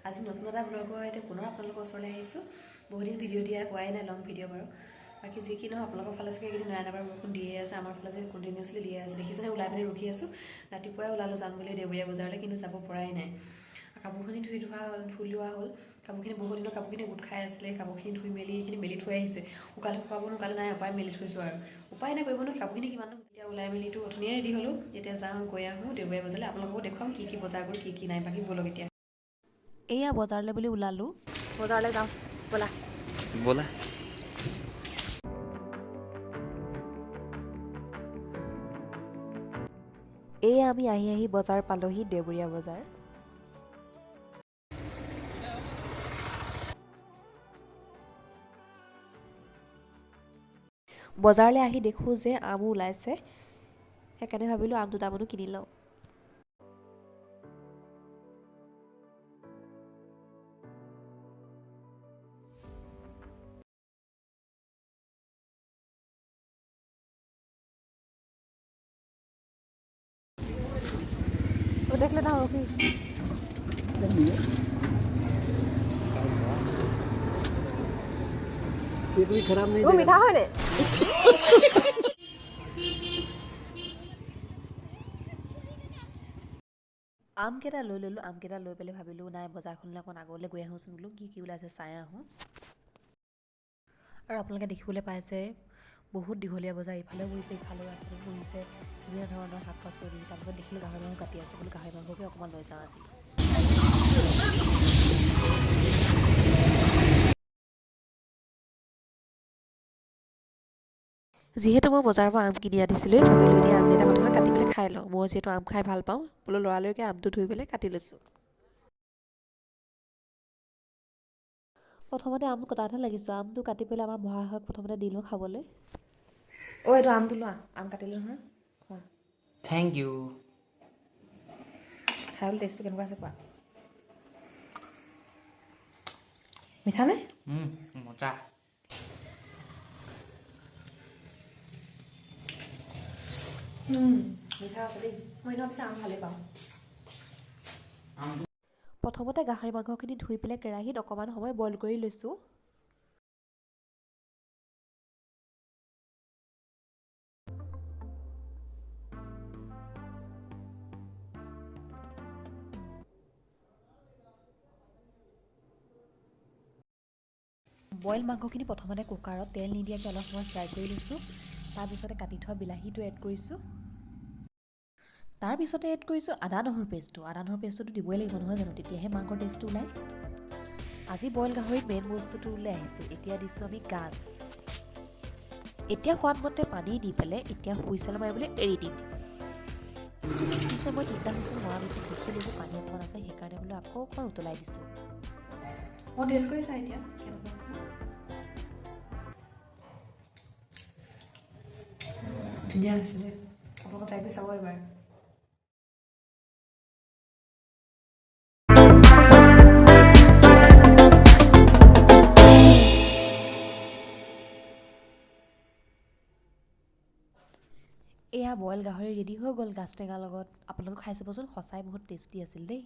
আজি নতুন এটা ব্লগৰ সৈতে পুনৰ আপোনালোকৰ ওচৰলৈ আহিছোঁ। বহুদিন ভিডিঅ' দিয়া হোৱাই নাই, লং ভিডিঅ' বাৰু। বাকী যি কি নহওক, আপোনালোকৰ ফালে চাগে এইকেইদিন নেৰানেপেৰা বৰষুণ দিয়ে আছে, আমাৰ ফালে যে কণ্টিনিউছলি দিয়ে আছে। দেখিছেনে, ওলাই পিনি ৰখি আছোঁ। ৰাতিপুৱাই ওলালোঁ যাম বুলি দেওবৰীয়া বজাৰলৈ, কিন্তু যাব পৰাই নাই। কাপোৰখিনি ধুই ধুই লোৱা হ'ল। কাপোৰখিনি বহুত দিনৰ কাপোৰখিনি গোট খাই আছিলে, কাপোৰখিনি ধুই মেলি এইখিনি মেলি থৈ আহিছোঁ। শুকালে শুকাব, নুশুকালে নাই, উপায় মেলি থৈছোঁ আৰু উপায় নাই, কৰিব নো কাপোৰখিনি কিমাননো। এতিয়া ওলাই মেলিতো অথনিয়ে ৰেডি হ'লোঁ, এতিয়া যাওঁ, গৈ আহোঁ দেওবৰীয়া বজাৰলৈ। আপোনালোককো দেখুৱাম কি কি বজাৰ কৰোঁ, কি কি নাই। বাকী ব'লক এতিয়া। এয়া বজাৰলৈ বুলি ওলালোঁ, বজাৰলৈ যাওঁ ব'লা। ব'লা। এয়া আমি আহি আহি বজাৰ পালোহি, দেওবৰীয়া বজাৰ। বজাৰলৈ আহি দেখোঁ যে আমো ওলাইছে, সেইকাৰণে ভাবিলোঁ আম দুটামানো কিনি লওঁ। देख लेता हूँ कि एक भी खराब नहीं वो देगा। मीठा है ने। আমকেইটা লৈ ল'লোঁ। আমকেইটা লৈ পেলাই ভাবিলোঁ নাই, বজাৰখনলৈ অকণ আগলৈ গৈ আহোঁচোন বোলো, কি কি ওলাইছে চাই আহোঁ। আৰু আপোনালোকে দেখিবলৈ পাইছে বহুত দীঘলীয়া বজাৰ, ইফালেও বহিছে, ইফালেও ৰাস্তাটো বহিছে বিভিন্ন ধৰণৰ শাক পাচলি। তাৰপিছত দেখিলোঁ গাহৰি মাংস কাটি আছে, বোলো গাহৰি মাংসকে অকণমান লৈ যাওঁ আজি। যিহেতু মই বজাৰৰ পৰা আম কিনি আনিছিলোঁ, ভাবিলোঁ এতিয়া আমকেইটা প্ৰথমে কাটি পেলাই খাই লওঁ। মই যিহেতু আম খাই ভাল পাওঁ, বোলো লৰালৰিকৈ আমটো ধুই পেলাই কাটি লৈছোঁ। প্ৰথমতে আম কটাতহে লাগিছোঁ। আমটো কাটি পেলাই আমাৰ মহাশয়ক প্ৰথমতে দিলোঁ খাবলৈ। অ', এইটো আমটো লোৱা, আম কাটিলোঁ নহয়, খোৱা। Thank you. খাই বোলে টেষ্টটো কেনেকুৱা আছে কোৱা। মিঠানে? মজা। মিঠা আছে দেই। মই এনেও পিছে আম ভালেই পাওঁ। প্ৰথমতে গাহৰি মাংসখিনি ধুই পেলাই কেৰাহীত অকণমান সময় বইল কৰি লৈছোঁ। বইল মাংসখিনি প্ৰথমতে কুকাৰত তেল নিদিয়াকৈ অলপ সময় ফ্ৰাই কৰি লৈছোঁ। তাৰপিছতে কাটি থোৱা বিলাহীটো এড কৰিছোঁ। তাৰপিছতে এড কৰিছোঁ আদা নহৰু পেষ্টটো। আদা নহৰু পেষ্টটো দিবই লাগিব নহয় জানো, তেতিয়াহে মাংসৰ টেষ্টটো ওলায়। আজি বইল গাহৰিত মেইন বস্তুটো ওলাই আহিছোঁ। এতিয়া দিছোঁ আমি গাজ। এতিয়া সোৱাদমতে পানী দি পেলাই এতিয়া হুইচেল মাৰিবলৈ এৰি দিম। পিছে মই 3টা হুইচেল মৰাৰ পিছত দেখিলোঁ যে পানী অকণমান আছে, সেইকাৰণে বোলো আকৌ অকণমান উতলাই দিছোঁ। মই টেষ্ট কৰি চাই এতিয়া কেনেকুৱা আছে। ধুনীয়া হৈছে দেই, আপোনালোকে ট্ৰাই কৰি চাব এবাৰ। এয়া বইল গাহৰি ৰেডি হৈ গ'ল গাজ টেঙাৰ লগত। আপোনালোকে খাই চাবচোন, সঁচাই বহুত টেষ্টি আছিল দেই।